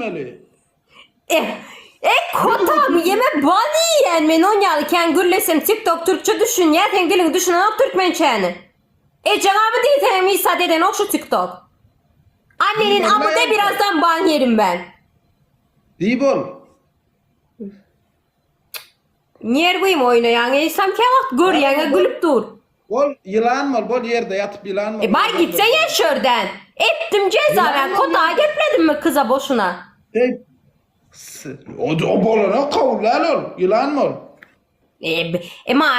gürleşmeli. Eh, e kotam ýeme ban iýýän men on ýaly kän gürlesem tiktok türkçe düşünýär seň diliň düşünenok türkmençäni. Ejeň aby diýseňem hiç zat edenok şu tiktok. Annenin aby de birazdan ban ýerim ben. Diý bol. Nerwim oýnaýaň eýsem käwagt görýäňä gülüp dur. Bol ýylan bol bol ýerde ýatyp ýylan bol. E baý gitseňe şörden. Etdim jeza ben kota gepledimmi kyza boşuna. Hey. O, o bolana kabul däl ol. Ýylan bol. E, ema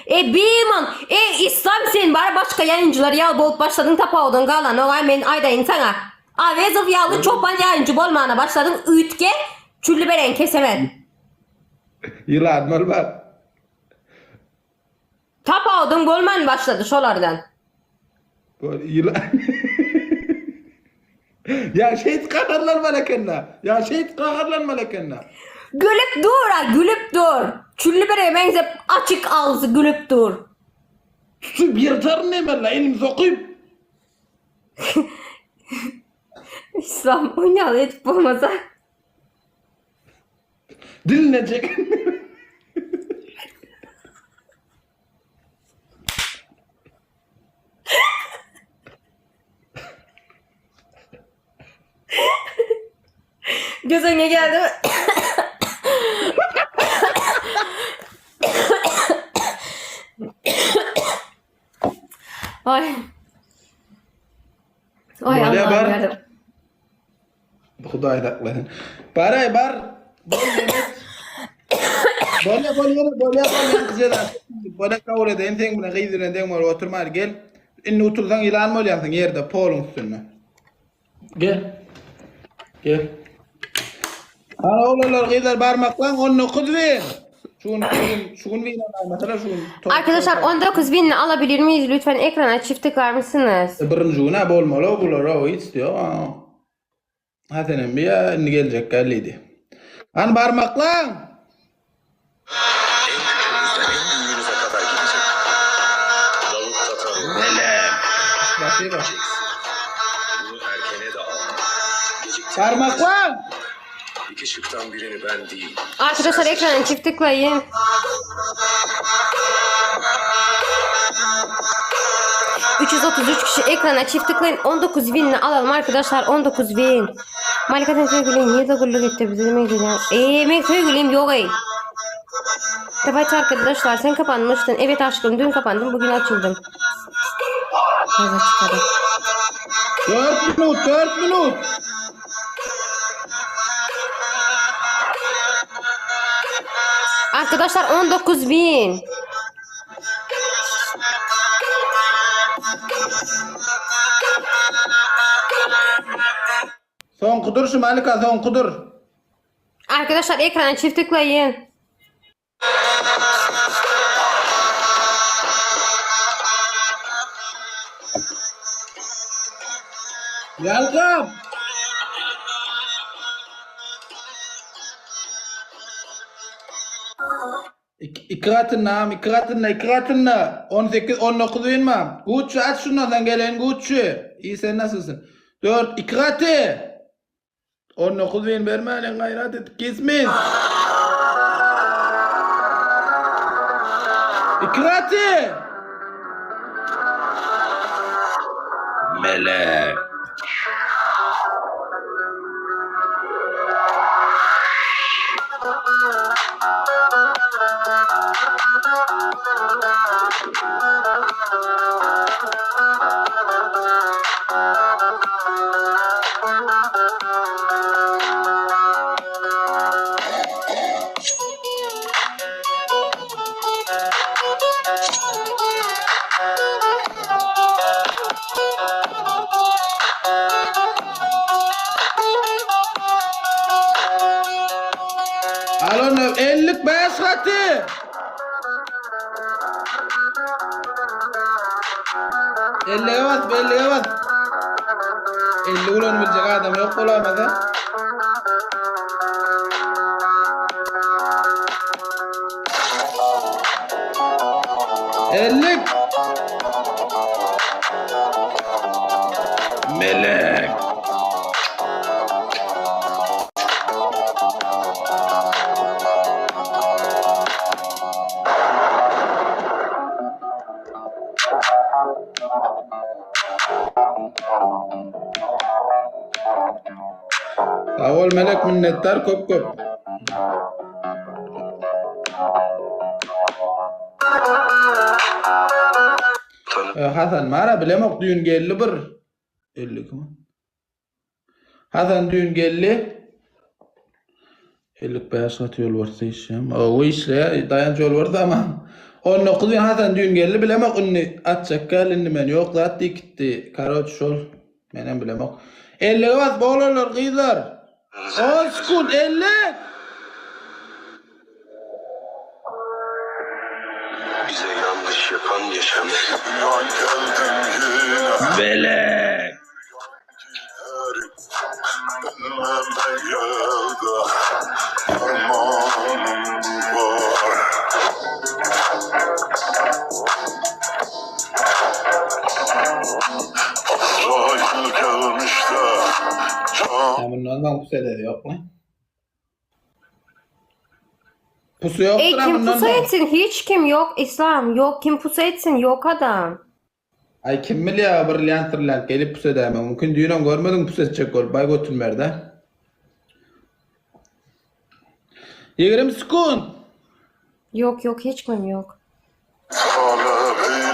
e biman e İslam sen bar başka ýaýynjylar ýaly bolup başladyň tapawudyň galanok aý men aýdaýyn saňa. Awezow ýaly çopan ýaýynjy bolmana başladyň üýtge çülli beren kesemen. Ýylan bol bar. Tapawudyň bolman başlady şolardan. Bol ýylan. Ýa şeýt gaharlanmaly ekende. Ýa şeýt gaharlanmaly ekende. Gülüp dur a gülüp dur. Çülli bere meňzep açyk agzy gülüp dur. Tutup ýyrtaryn emella elim sokyp. İslam oýnaly edip bolmasa. Diline çeken. Göz önüne geldi mi? Ay. Ay Bolýa Allah'ım bar. yarabbim. Hudaý saklasyn. Baraý bar. Bol Mehmet. Bolýa bol ýene bolýa bol ýaňky jeza. Bolýa kabul edeýin seň bilen gyz bilen deň bolup oturmaly gel. Indi utulsaň ýylan bolýarsyň ýerde poluň üstünde. Gel. Gel. Ana oglanlar gyzlar barmaklaň 19 bin. Şu gün şu gün şu gün win alaýmasalar şu gün. Arkadaşlar 19 bin alabilir miyiz? Lütfen ekrana çift tıklar mısınız? Birinji gün ha bolmaly o bular o hiç diýo. Ha senem bir ya indi geljek gellidi. An barmaklaň. En küçüğünüzden en büyüğünüze kadar gidecek. Davut Tataroğlu. Melem. Spasiba. Bunu erkene de al. Geciktirme. Barmaklaň. İki şıktan birini ben değil. Arkadaşlar ekrana çift tıklayın. ...333 kişi ekrana çift tıklayın. 19 binini alalım arkadaşlar. 19 bin. Malika sen söygülüm niye de gulluk etti bize demek ki Eee men söygülüm yok ey. Evet arkadaşlar sen kapanmıştın. Evet aşkım dün kapandım bugün açıldım. Fazla çıkarım. 4 minut 4 minut. Arkadaşlar 19 bin. Soňkudyr şu Malika soňkudyr. Arkadaşlar ekrana çift tıklayın. Ýalkap. Iki, iki gatynda am, iki gatynda, iki gatynda. 18, 19 bin Gucci aç şundan sen gelen Gucci. İyi sen nasılsın? 4, 2 katı. 19 bin bermäliň gaýrat edip kesmez. Iki gaty. Melek. Al ony 55 gaty. Ellige bas, ellige bas. 50 ulanyp biljek adam ýok bolaýmasa. Ellik. Melek. Sag bol Melek minnetdar köp köp. Hasan mara bilemok düýn geldi bir 52 mi? Hasan düýn geldi. 55 gat ýol barsa işleýän. O işleýär, daýanç ýol barsa ama. 19 gün Hasan düýn geldi bilemok indi atjak gel indi men ýok zat diýip gitdi. Karoç şol. Menem bilemok. 50 bas oglanlar gyzlar. 10 sekund 50. Bize yanlış yapan yaşamaz. Belek. Sen bundan soň pus edesi ýokmy? Pusu Ey ýokdur ha kim bundan pusu soň. etsin? Hiç kim yok İslam. Yok kim pusu etsin? Yok adam. Aý kim bilýär brilliant brilliant gelip pus edäýmegi mümkin. Düýnem görmediň pus etjek bolup baý götün berdä. 20 sekund. Yok yok hiç kim yok.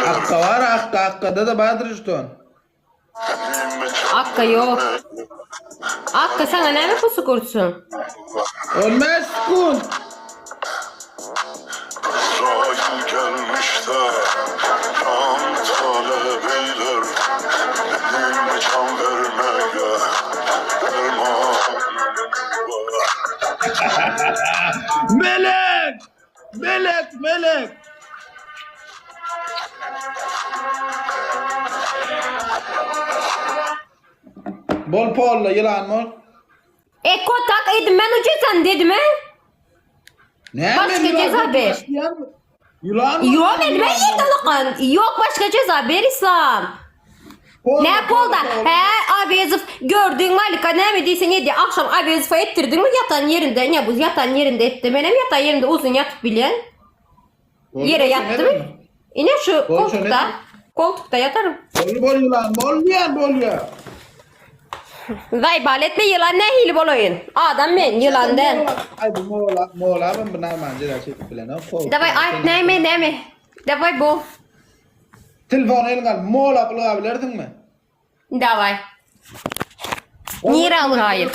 Akka bar akka akkada da bardyr jeton. Akka yok. Akka sana näme pusu kursun? 15 sekund. Azrail gelmiş de can talep eyler Benim can vermeye dermanım var Melek! Melek, melek! Bol polla ýylan bol. E kotak edim men uçesan dedim he. Näme Başga ýylan jeza ber. Ýylan Yok elime yıkalıkan. Yok başka ceza ber İslam. Ne polda? He Abiyazov gördün Malika ne mi deysen yedi akşam Abiyazov'a ettirdin mi yatan yerinde ne bu yatan yerinde etti. Benim yatan yerinde uzun yatıp bilen. Yere yattı mı? Yine şu Bol koltukta. şöyle. Koltukta yatarım. Bol bol ýylan bol diýen bol ýa. Vay baletme yılan ne hili bol oyun. Adam men yılan den. Ay bu mola mola ben bu normal jeda çekip bilen. Davay ay ne mi ne mi? Davay bol. Telefon eliňe al mola bula bilerdiňmi? Davay. Nire algayım.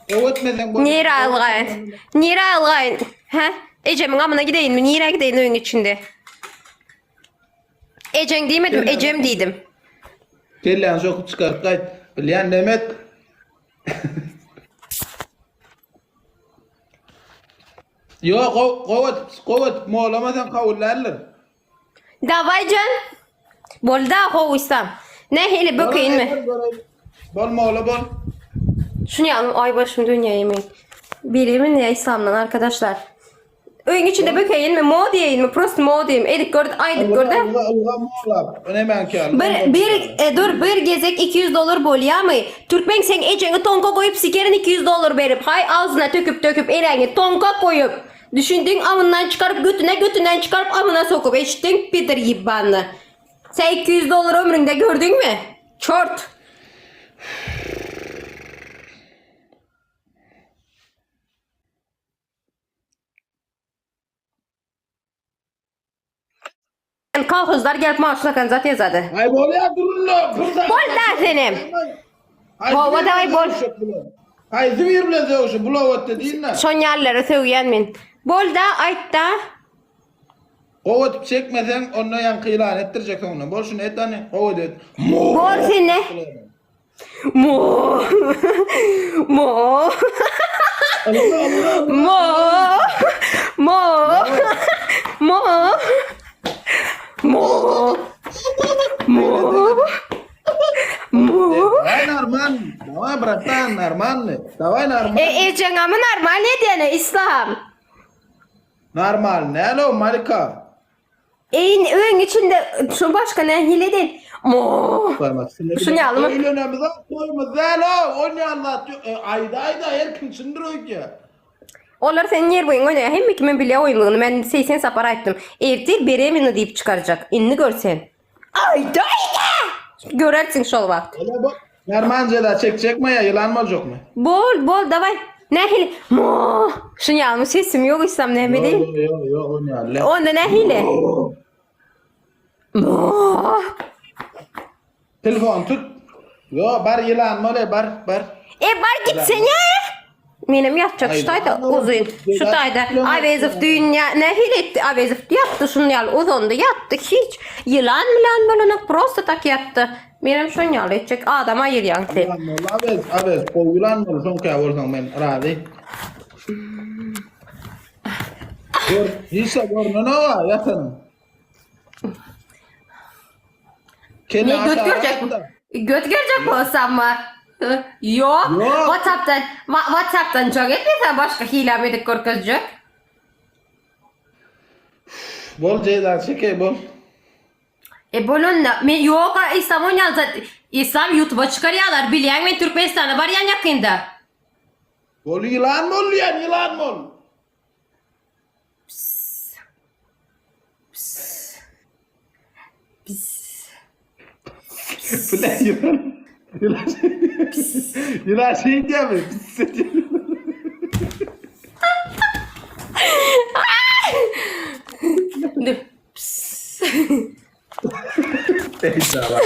Öwetmesen bol. Nire algayın. Nire algayın. He? Ecem'in amına gideyim mi? Nire gideyim oyun içinde. Ecem demedim, Ecem dedim. Kelläni sokup çykaryp gaýt. Bilýän Nemet. Ýok, gowy etip, gowy etip molamasaň kabul däldir. Davay can. Bol da hoysam. Ne hele bökeyin mi? Bol mola bol. Şunu yapalım. Ay başım dünya yemeyin. Bilimin ya İslam'dan arkadaşlar. Öyün içinde bökeyin mi? Mo diyeyim mi? Prost mo diyeyim. Edik gördü, aydık gördü. Ulga ulga mola. Önemen ki al. Bir, bir, e, dur bir gezek 200 dolar bolýamy? mı? Türkmen sen ejeni tonka koyup sikerin 200 dolar berip hay ağzına töküp töküp eleni tonka koyup düşündüğün amından çıkarıp götüne götünden çıkarıp amına sokup eşittin Peter yibbanlı. Sen 200 dolar ömründe gördün mü? Çort. Kolhozlar gelip maaşına kanzat yazadı. Ay bolýar durun Fırsat. Bol da senim. Hova davay bol. Ay zibir bilen sögüşü bulavatda diýinle. Şon ýerlere sögýän men. Bol da aýt da. Gowy edip çekmesen onda ýaňky ýylan etdirjek soňundan. Bol şuny et hany. Gowy et. Mo. Bol seni. Mo. Mo. Mo. Mo. Mo. Mo. Mo. Mo. Давай нормально. Давай, братан, нормально. Давай нормально. E ejeňami normal edýäne İslam. Normal. Näle o Malika? Eýin öň içinde şu başga ne hile değil. Mo. Şuny alma. Öýlenemiz toýumyz däl o. Oýnaýanlar aýda aýda her kim çyndyr öýke. Olar senin yer boyun oýnaýar. Hemme kimin bilýär oýunlygyny. Men 80 sapar aýtdym. Ertir beremini diýip çykarjak. Indi görsen. Aýda aýda. Görersiň şol wagt. Bol bol. Narman jeza çekjekmi ýa ýylan boljakmy? Bol, bol, daway. Nähili? Mo. Şun ýalymy sesim ýok islam näme Ýok, diýim? ýok, ýok, ýok, ony ýaly. Onda nähili? Mo. Telefon tut. Ýok, bar ýylan bol, bar, bar. E bar gitsene. Menem ýatjak şu taýda uzyn. Şu taýda Awezow düýn nähili etdi? Awezow ýatdy şun ýaly uzandy ýatdy hiç. Ýylan bilen bolanok prosta tak ýatdy. Menem şun ýaly etjek adam aýyrýaň sen. Ýylan bol, Awez, Awez, gowy ýylan bol, şoňka bolsaň men razy. Gör, hiç de görnenok-a ýatanyň. Ne göt görecek mi? Göt görecek bolsam mı? Yok. Yok. WhatsApp'tan WhatsApp'tan çok etmesen başka hile edip görkezecek. Bol Ceyda çekey bol. E bolun men yok İslam oynayan İslam YouTube'a çıkarıyorlar bilýän men Türkmenistan'a barýan yakında. Bol ýylan bol diýen ýylan bol. Bile ýylan. Ýylan. Ýylan şey diýemi? Pis diýemi? Dur. Ey, tamam.